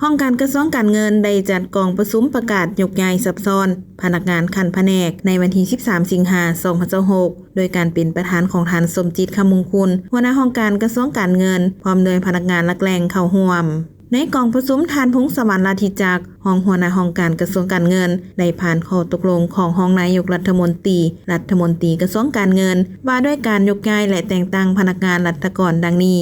ຫ້ອງການກະຊວງການເງິນໄດ້ຈັດກອງປະຊຸມປະກາດຍົກຍ້າຍສັບຊ້ອນພະນັກງານຂັ້ນພະແນກໃນວັນທີສິບສາມ ສິງຫາ ສອງພັນຊາວຫົກ ໂດຍການເປັນປະທານຂອງທ່ານ ສົມຈິດ ຄຳມຸງຄຸນ ຫົວໜ້າຫ້ອງການກະຊວງການເງິນ ພ້ອມດ້ວຍພະນັກງານຫຼັກແຫຼ່ງເຂົ້າຮ່ວມ. ໃນກອງປະຊຸມ ທ່ານ ພົງສະຫວັນ ລາດທິຈັກ ຮອງຫົວໜ້າຫ້ອງການກະຊວງການເງິນ ໄດ້ຜ່ານຂໍ້ຕົກລົງຂອງຮອງນາຍົກລັດຖະມົນຕີ, ລັດຖະມົນຕີກະຊວງການເງິນ ວ່າດ້ວຍການຍົກຍ້າຍ ແລະ ແຕ່ງຕັ້ງພະນັກງານລັດຖະກອນດັ່ງນີ້.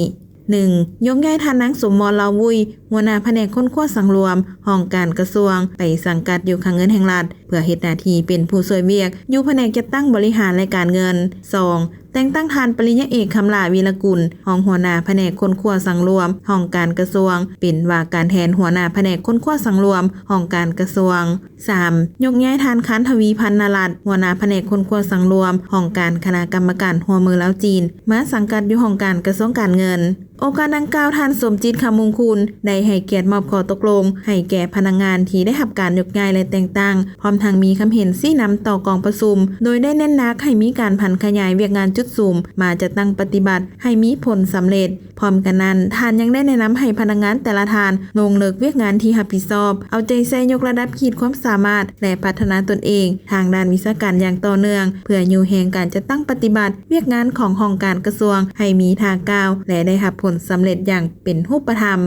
ໜຶ່ງ, ຍົກຍ້າຍທ່ານນາງ ສົມມອນ ລາວວຸ້ຍ ຫົວໜ້າພະແນກຄົ້ນຄວ້າສັງລວມ ຫ້ອງການກະຊວງ ໄປສັງກັດຢູ່ຄັງເງິນແຫ່ງລັດ ເພື່ອເຮັດໜ້າທີ່ເປັນຜູ້ຊ່ວຍວຽກຢູ່ພະແນກຈັດຕັ້ງບໍລິຫານ ແລະ ການເງິນ. ສອງ, ແຕ່ງຕັ້ງທ່ານ ປະລິນຍາເອກ ຄຳຫຼ້າ ວີລະກຸນ ຮອງຫົວໜ້າພະແນກຄົ້ນຄວ້າສັງລວມ ຫ້ອງການກະຊວງ ເປັນວ່າການແທນຫົວໜ້າພະແນກຄົ້ນຄວ້າສັງລວມ ຫ້ອງການກະຊວງ. ສາມ, ຍົກຍ້າຍທ່ານ ຄານທະວີ ພັນນະລັດ ຫົວໜ້າພະແນກຄົ້ນຄວ້າສັງລວມ ຫ້ອງການຄະນະກຳມະການຮ່ວມມືລາວ-ຈີນ ມາສັງກັດຢູ່ຫ້ອງການກະຊວງການເງິນ. ໂອກາດດັ່ງກ່າວ, ທ່ານ ສົມຈິດ ຄຳມຸງຄຸນ ໄດ້ໃຫ້ກຽດມອບຂໍ້ຕົກລົງໃຫ້ແກ່ພະນັກງານທີ່ໄດ້ຮັບການຍົກຍ້າຍ ແລະ ແຕ່ງຕັ້ງ, ພ້ອມທັງມີຄຳເຫັນຊີ້ນຳຕໍ່ກອງປະຊຸມ, ໂດຍໄດ້ເນັ້ນໜັກໃຫ້ມີການຜັນຂະຫຍາຍວຽກງານຈຸດສຸມມາຈັດຕັ້ງປະຕິບັດໃຫ້ມີຜົນສຳເລັດ. ພ້ອມກັນນັ້ນ, ທ່ານຍັງໄດ້ແນະນຳໃຫ້ພະນັກງານແຕ່ລະທ່ານລົງເລິກວຽກງານທີ່ຮັບຜິດຊອບ, ເອົາໃຈໃສ່ຍົກລະດັບຂີດຄວາມສາມາດ ແລະ ພັດທະນາຕົນເອງທາງດ້ານວິຊາການຢ່າງຕໍ່ເນື່ອງ ເພື່ອຍູ້ແຮງການຈັດຕັ້ງປະຕິບັດວຽກງານຂອງຫ້ອງການກະຊວງໃຫ້ມີທ່າກ້າວ ແລະ ໄດ້ຮັບຜົນສຳເລັດຢ່າງເປັນຮູບປະທຳ.